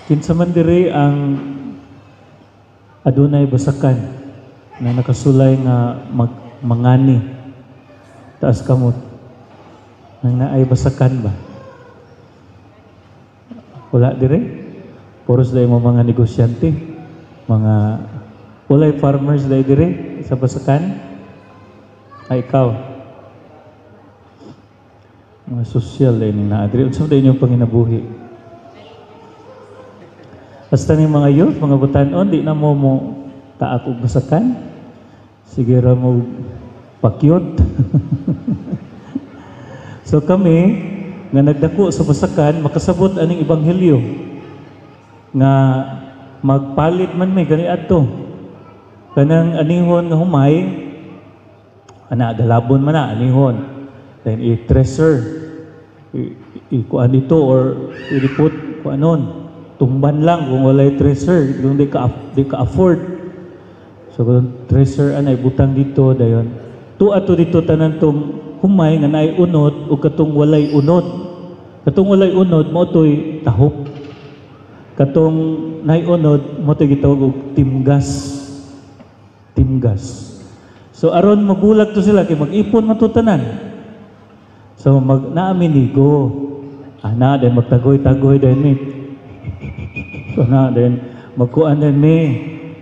Kinsa man diri ang adunay basakan na nakasulay nga mangani? Taas kamot. Nang naay basakan ba? Wala dire? Puros dahil mo mga negosyante, mga walay farmers dahil dire sa basakan? Ay, ikaw. Mga sosyal dahil ni naa dire. Unsa man inyong panginabuhi? Basta ni mga youth, mga batanon, di na mo mo taak og basakan. Sige ra mo pakyot. So kami nga nagdako sa basakan, makasabot aning ebanghelyo nga magpalit man may gani adto. Kanang anihon nga humay, ana galabon man na anihon. Then i-thresher, i-kuan dito or i-put kuanon. Tumban lang kung walay thresher, kung di ka afford. So kung thresher anay butang dito dayon. Tuwa to dito tanan tong humay nga naay unod ug katong walay unod. Katong walay unod mao toy tahop. Katong naay unod mao toy gitawag og timgas. Timgas. So aron mabulag to sila kay mag-ipon man to tanan. So mag naami nigo. Ana then magtagoy-tagoy then mi. So na then magkuan din mi,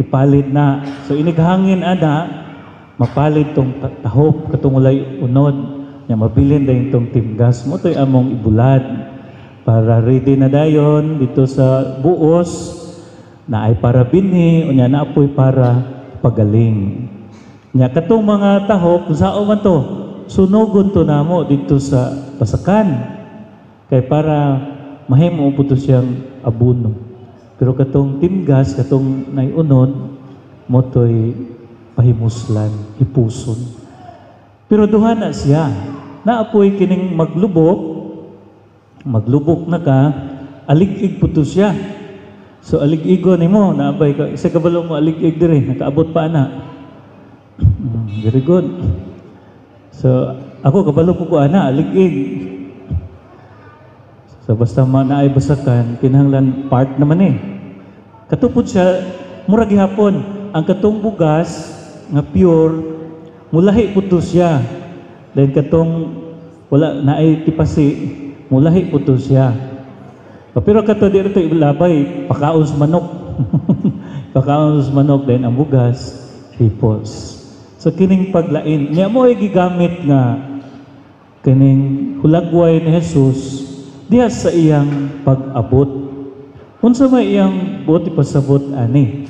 ipalit na. So inighangin ana mapalit tong tahop, katong walay unod nya, mabilin dayon tong timgas mo toy among ibulad para ready na dayon dito sa buos na ay para binhi, unya na apoy para pagaling. Nya katong mga tahop, sao man to, sunogon to namo dito sa pasakan kay para mahimo po to siyang abono. Pero katong timgas, katong naiunod, motoy pahimuslan, hipuson. Pero duha na siya. Naapoy kining maglubok, maglubok na ka, alig-ig po to siya. So alig-igo nimo, naabay ka, isa kabalo mo alig-ig dire, nakaabot pa na. Very good. So ako kabalo ko ko ana alig-ig. So basta ma naay basakan, kinahanglan part naman eh. Katupod siya, mura gihapon. Ang katong bugas nga pure, mulahi po to siya. Then katong wala naay tipasi, mulahi po to siya. Pero kato di ito ilabay, pakaon sa manok. Pakaon sa manok, then ang bugas, hipos. So kining paglain, niya mo ay gigamit nga kining hulagway ni Jesus diha sa iyang pag-abot. Unsa may iyang buot ipasabot ani?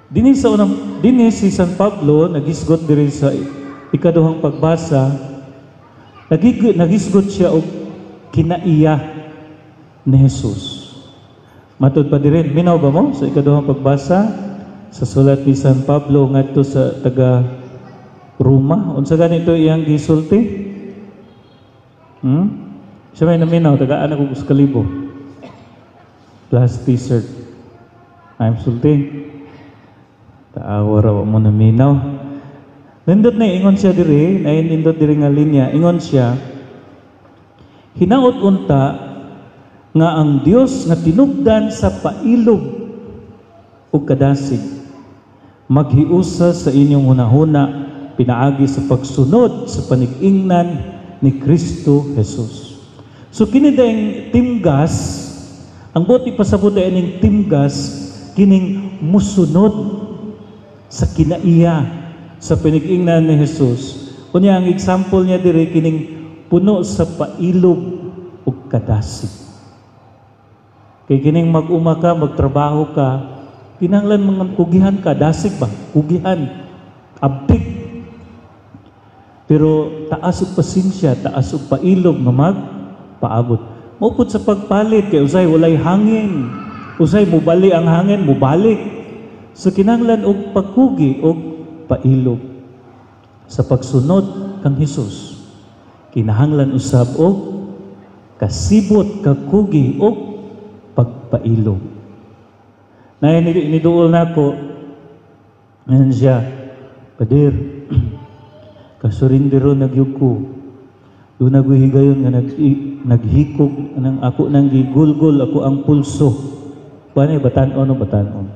Dinhi sa unang dinhi si San Pablo nagisgot diri sa ikaduhang pagbasa, nagisgot siya og kinaiya ni Jesus. Matud pa diri, minaw ba mo sa ikaduhang pagbasa sa sulat ni San Pablo ngadto sa taga Roma? Unsa ganito iyang gisulti? Siya may naminaw, tagaan ako sa kalibo. Plus t-shirt. I'm sulti. Taawa raw mo naminaw. Nindot na ingon siya diri, na nindot diri nga linya, ingon siya, "Hinaot unta nga ang Dios nga tinubdan sa pailob ug kadasig maghiusa sa inyong hunahuna pinaagi sa pagsunod sa panig-ingnan ni Kristo Jesus." So kini dayong timgas, ang buot ipasabot ay ning timgas kining musunod sa kinaiya sa pinag-ingnan ni Jesus. Unya ang example niya diri kining puno sa pailob ug kadasig. Kay kining mag-uma ka, magtrabaho ka, kinahanglan mga kugihan ka, dasig ba? Kugihan, abtik. Pero taas og pasensya, taas og pailob nga magpaabot. Mupod sa pagpalit kay usay walay hangin. Usay mubali ang hangin, mubalik. So kinahanglan og pagkugi og pailob. Sa pagsunod kang Hesus, kinahanglan usab og kasibot, kakugi og pagpailob. Na niduol nako ngayon siya, "Pader, kasurindero na gyud ko." Duna ko'y higayon nga naghikog nang ako nang gigulgol ako ang pulso. Kuan batan-on o batan-on.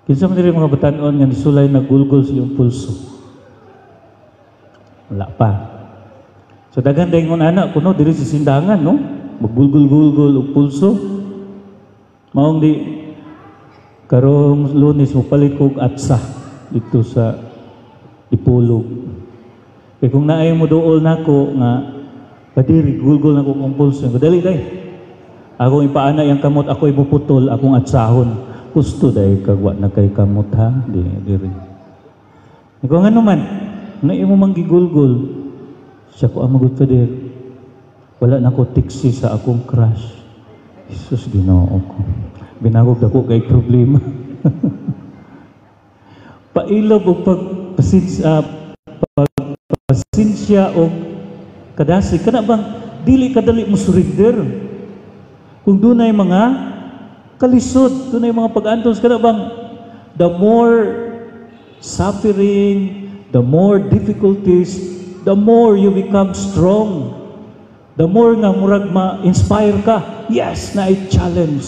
Kinsa man diri mga batan-on nga nisulay nagulgol sa iyong pulso? Wala pa. So daghan dayon anak kuno diri sa Sindangan, no? Magbulgol-gulgol og pulso. Maong di karong Lunes mo palit kog atsa dito sa Dipolog. Kay kung naay mo duol nako nga, "Padiri, gulgol na ko kong pulso." Dali day. Akong ipaana yang kamot, ako ibuputol, akong atsahon. Gusto dahil kagwa na kay kamot ha, di diri. Ikaw nga naman, na imo mang gigulgol. Siya ko ang magut, "Father. Wala na ko tiksi sa akong crush." Jesus, Ginoo ko. Binagog dako kay problema. Pailob og pagpasensya, pagpasensya og kadasig, kana bang dili kadali mo surrender kung dunay mga kalisod, dunay mga pag-antos? Kana bang the more suffering, the more difficulties, the more you become strong, the more nga murag ma-inspire ka. Yes, na challenge.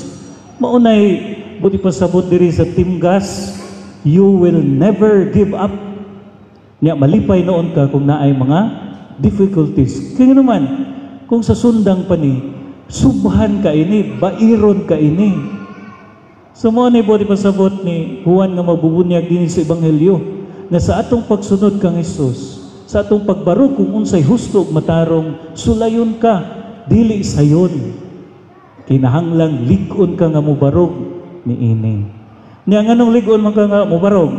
Maunay buti pasabot diri sa Team Gas, you will never give up. Nya malipay noon ka kung naay mga difficulties. Kaya naman, kung sa sundang pa ni, subhan ka ini, bairon ka ini. So mo ni buti pasabot ni Juan nga magbubunyag din sa Ebanghelyo na sa atong pagsunod kang Hesus, sa atong pagbarog kung unsay husto ug matarong, sulayon ka, dili sayon. Kinahanglang lig-on ka nga mobarog niini. Nya nganong lig-on man ka nga mobarog?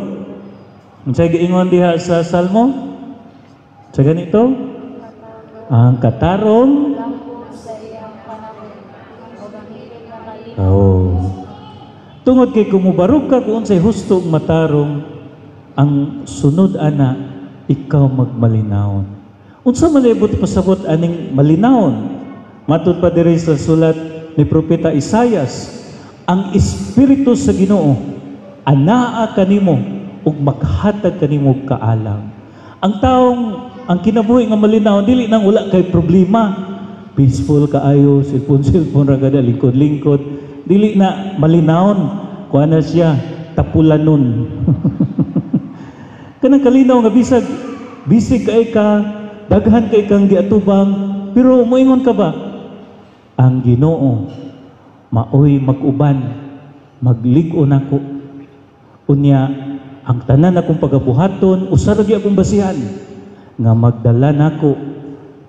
Unsay giingon diha sa Salmo? Sa ganito? Ang katarong lampo sa iyang panahon, ug ang dili matalino. Oh. Tungod kay kung mubarog ka kung unsay husto ug matarong, ang sunod ana ikaw magmalinawon. Unsa man libot pasabot aning malinawon? Matud pa diri sa sulat ni Propeta Isayas, ang espiritu sa Ginoo anaa kanimo ug maghatag kanimo og kaalam. Ang taong ang kinabuhi nga malinaw, dili nang wala kay problema. Peaceful kaayo, cellphone-cellphone ra kada, lingkod-lingkod. Dili na malinawon, kuha na siya, tapulanon. Kanang kalinaw nga bisag bisig kay ka, daghan kay kang giatubang, pero moingon ka ba? Ang Ginoo maoy mag-uban, maglig-on nako. Unya ang tanan akong pagabuhaton, usa ra gyud akong basihan nga magdala nako,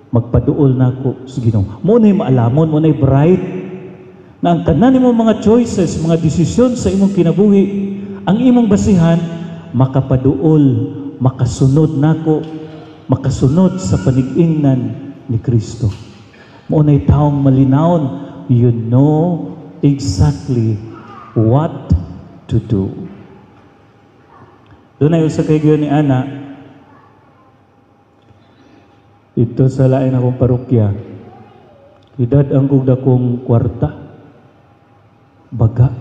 magpaduol nako sa Ginoo. Mo na maalamon, mo na bright na ang tanan nimo mga choices, mga desisyon sa imong kinabuhi, ang imong basihan makapaduol, makasunod nako, makasunod sa panigingnan ni Kristo. Mo na taong malinawon, you know exactly what to do. Doon ay usa kay ni ana dito sa lain akong parokya. Edad ang kog dakong kwarta. Baga.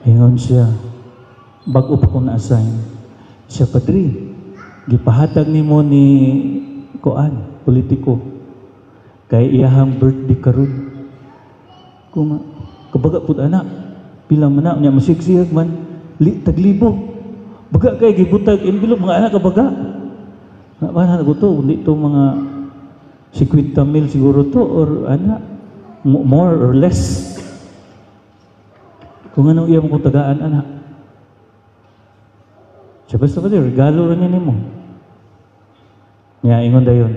Ingon siya, bag-o pa ko na-assign. Siya, "Padre, gipahatag nimo ni kuan, politiko. Kay iyahang birthday karon." Kung kabaga pud ana, pila man na, unya masigsiyag man, li, taglibo. Baga kay gibutag envelope mga anak kabaga. Na ba na to, hindi to mga 50 mil siguro to or ana more or less. Kung anong iya mo kong tagaan ana. Siya basta pa regalo rin nimo. Niya ingon dayon.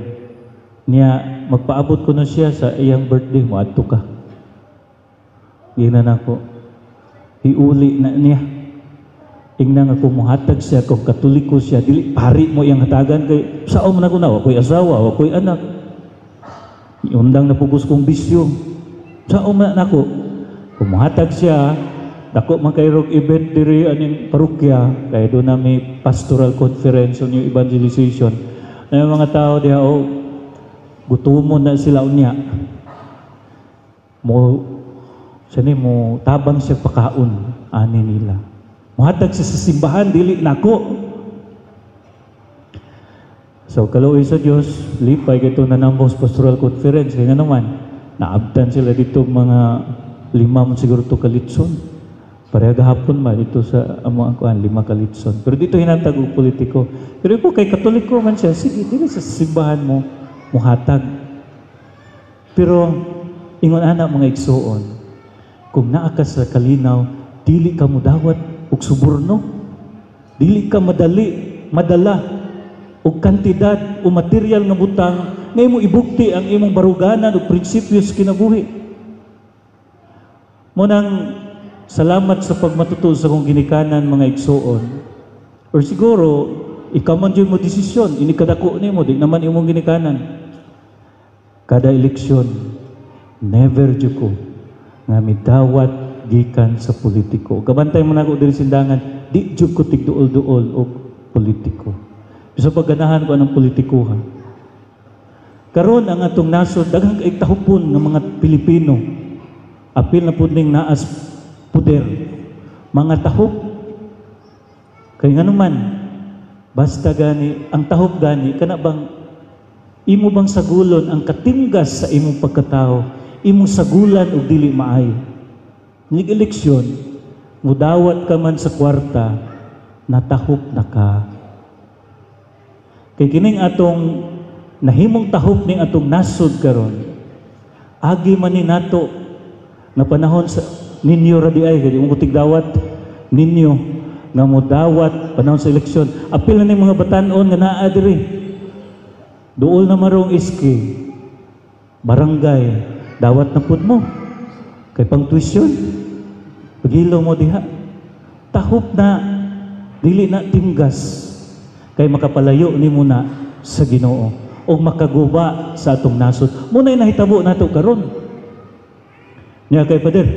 Niya magpaabot ko na siya sa iyang birthday mo adto ka. Gina nako. Iuli na niya. Ingna nga kung muhatag siya, kung Katoliko siya, dili pari mo iyang hatagan kay sao man ako na, wa ko'y asawa, wa ko'y anak. Undang na pugos kong bisyo. Sao man nako. Kung muhatag siya, dako man kay rog event diri aning parokya, kay do na may pastoral conference on new evangelization. Na yung mga tao diha, oh, gutumon na sila unya. Mo sani mo tabang siya pakaon ani nila. Muhatag siya sa simbahan, dili nako. So kaluoy sa Dios, lipay kay itong nanambong sa pastoral conference. Kaya nga naman, naabtan sila dito mga lima mo siguro to kalitson. Pareha gahapon man dito sa amo ang kuan, lima kalitson. Pero dito hinatag og politiko. Pero ko kay Katoliko man siya, sige, dili sa simbahan mo muhatag. Pero ingon ana, mga igsuon, kung naa ka sa kalinaw, dili ka mudawat og suborno. Dili ka madali madala og kantidad o material nga butang nga imo ibugti ang imong baruganan o prinsipyo sa kinabuhi. Munang salamat sa pagmatuto sa akong ginikanan, mga igsuon. Or siguro, ikaw man jud mo desisyon, ini kadako nimo, di naman imong ginikanan. Kada eleksyon, never jud ko nga midawat gikan sa politiko. Kabantay mo na ako diri sindangan, di jud ko tigduol-duol og politiko. Bisan pagganahan ko anang politiko ha. Karon ang atong nasod daghang kay tahupon ng mga Pilipino. Apil na pud ning naas puder. Mga tahop kay nganuman, basta gani ang tahop gani kana bang imo bang sagulon ang katimgas sa imong pagkatao, imong sagulan og dili maayo. Nig eleksyon, mudawat ka man sa kwarta, natahop na ka. Kay kining atong nahimong tahop ning atong nasod karon, agi man ni nato nga panahon sa ninyo ra di ay kay di mo tigdawat ninyo nga modawat panahon sa eleksyon. Apil na ning mga batan-on nga naa diri, duol na marong iski barangay, dawat na pud mo kay pang tuition, pagilo mo diha, tahop na, dili na timgas, kay makapalayo nimo na sa Ginoo o makaguba sa atong nasod. Muna'y nahitabo nato karon. Nya kay Pader,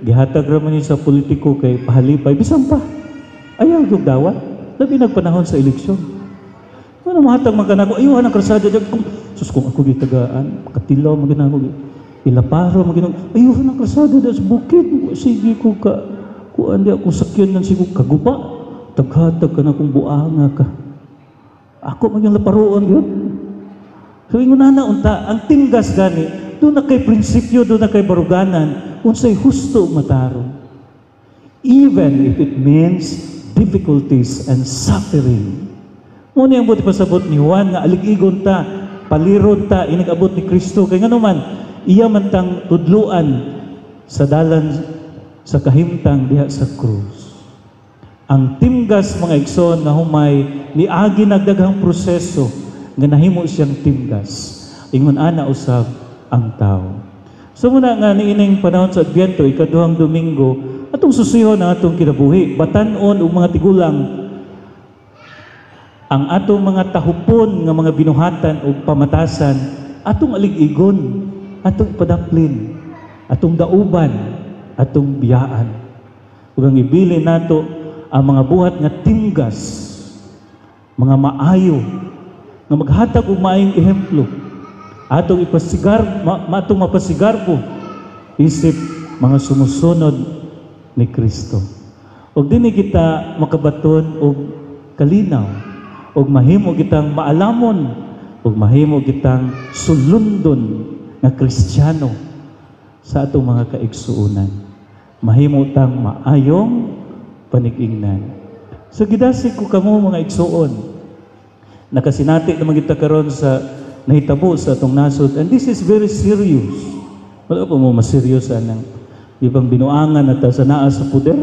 gihatag ra man sa politiko kay pahalipay, bisan pa. Ayaw yung dawat. Labi nagpanahon sa eleksyon. Ano mahatag man kanako, ayaw ang krasada dyan. Kung, sus, kung ako gitagaan, katilaw man ginako, ilaparo man ginako, ayaw ang krasada dyan sa bukid. Sige ko ka, kuan di ako sakyan ng sigo kaguba. Taghatag ka na kung buanga ka. Ako man yung laparoon yun. So ingon na unta, ang tinggas gani, doon na kay prinsipyo, doon na kay baruganan, unsay husto ug matarong. Even if it means difficulties and suffering. Muna yung buti pasabot ni Juan nga alig-igon ta, paliron ta, inig-abot ni Kristo. Kay ngano man, iya man tang tudluan sa dalan sa kahimtang diha sa krus. Ang timgas, mga igsoon, nga humay, niagi nagdaghang proseso nga nahimo siyang timgas. Ingon ana usab ang tao. So muna nga niining panahon sa Adbyento, ikaduhang Domingo, atong susihon ang atong kinabuhi, batan-on ug mga tigulang ang atong mga tahupon nga mga binuhatan o pamatasan, atong alig-igon, atong ipadaplin, atong dauban, atong biyaan. Ug ang ibili nato ang mga buhat nga timgas, mga maayo, nga maghatag og maayong ehemplo. Atong ipasigar, atong mapasigarbo isip mga sumusunod ni Kristo. Ug dinhi kita makabaton og kalinaw, ug mahimo kitang maalamon, ug mahimo kitang sulundon nga Kristiyano sa atong mga kaigsuonan. Mahimo tang maayong panig-ingnan. So gidasig ko kamo, mga igsuon. Nakasinati naman kita karon sa nahitabo sa atong nasod, and this is very serious. Wala pa mo mas serious anang ibang binuangan na ta sa naa sa puder,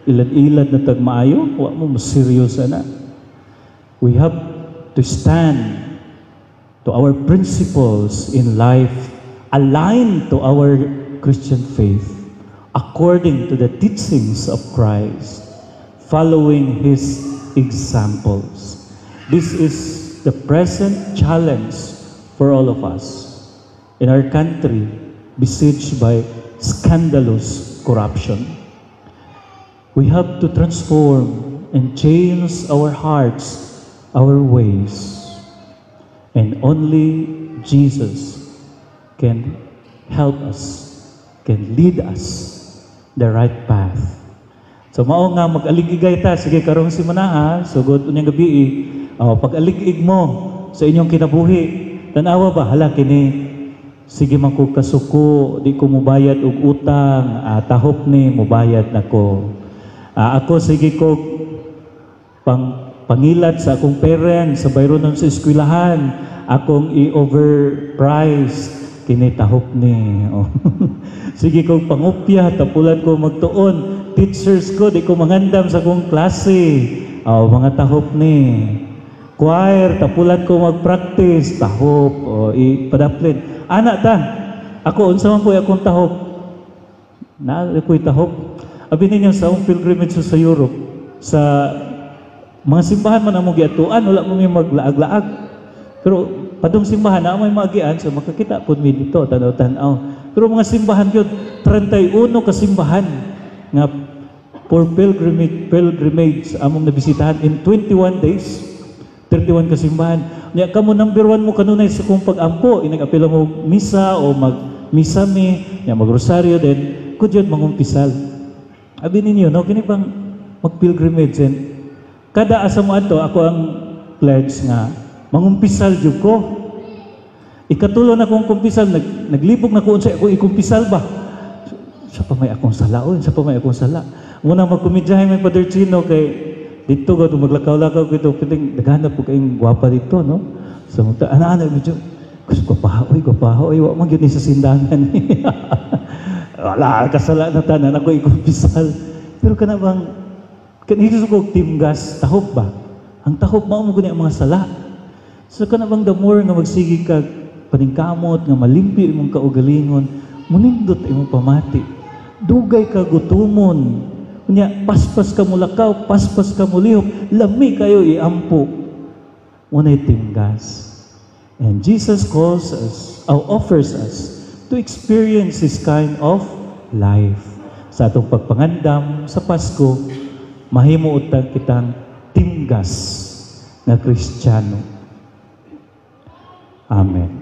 ilad-ilad na tag maayo, wa mo mas serious ana. We have to stand to our principles in life, aligned to our Christian faith, according to the teachings of Christ, following His examples. This is the present challenge for all of us in our country, besieged by scandalous corruption. We have to transform and change our hearts, our ways. And only Jesus can help us, can lead us the right path. So mao nga mag-alig-igay ta, sige, karong simana ha, sugod unyang gabi, oh, pag-alig-ig mo sa inyong kinabuhi. Tanawa ba, hala, kini sige man ko kasuko, di ko mubayad og utang, tahop ni, mubayad nako. Ako sige ko pang pangilat sa akong parents sa bayronon sa eskwelahan, akong i-overprice, kini tahop ni. Oh. Sige ko pangupya, tapulan ko magtuon. Teachers ko, di ko mangandam sa akong klase. Oh, mga tahop ni. Choir, tapulan ko mag-practice, tahop, o ipadaplin. Ana ta, ako unsa man po akong tahop. Na ako'y tahop. Abi ninyo, sa akong pilgrimage sa Europe, sa mga simbahan man among giatuan, wala mo may maglaag-laag. Pero padung simbahan na may maagian, so makakita pud mi dito, tanaw-tanaw. Pero mga simbahan yun, 31 ka simbahan nga for pilgrimage among nabisitahan in 21 days. 31 ka simbahan. Nya kamo, number one mo kanunay sa kung pag-ampo, inag-apila mo misa o mag-misa mi, nya mag-rosaryo din, kudyot mangumpisal. Abi ninyo, no, kini bang mag-pilgrimage and kada asa mo ato, ako ang pledge nga mangumpisal jud ko. Ikatulo na akong kumpisal, naglibog na ko unsa ako ikumpisal ba. Sa pa may akong sala, oy, sa pa may akong sala. Muna magkomedyahe may Father Chino kay dito ko maglakaw-lakaw ko ito, piting naghanap ko kayong gwapa dito, no? So, ana ana medyo gusto ko pa, oy, gwapaha, oy, wa man gyud ni sa sindangan. Wala kasala na tanan ako ikumpisal. Pero kana bang kanito ko timgas tahop ba? Ang tahop mao mo guni ang mga sala. So kana bang the more nga magsige ka paningkamot nga malimpyo imong kaugalingon, munindot imong pamati. Dugay ka gutumon. Unya paspas ka mulakaw, paspas ka mulihok, lami kayo iampo. Unay timgas. And Jesus calls us, or offers us, to experience this kind of life. Sa atong pagpangandam sa Pasko, mahimo utang kitang timgas na Kristiyano. Amen.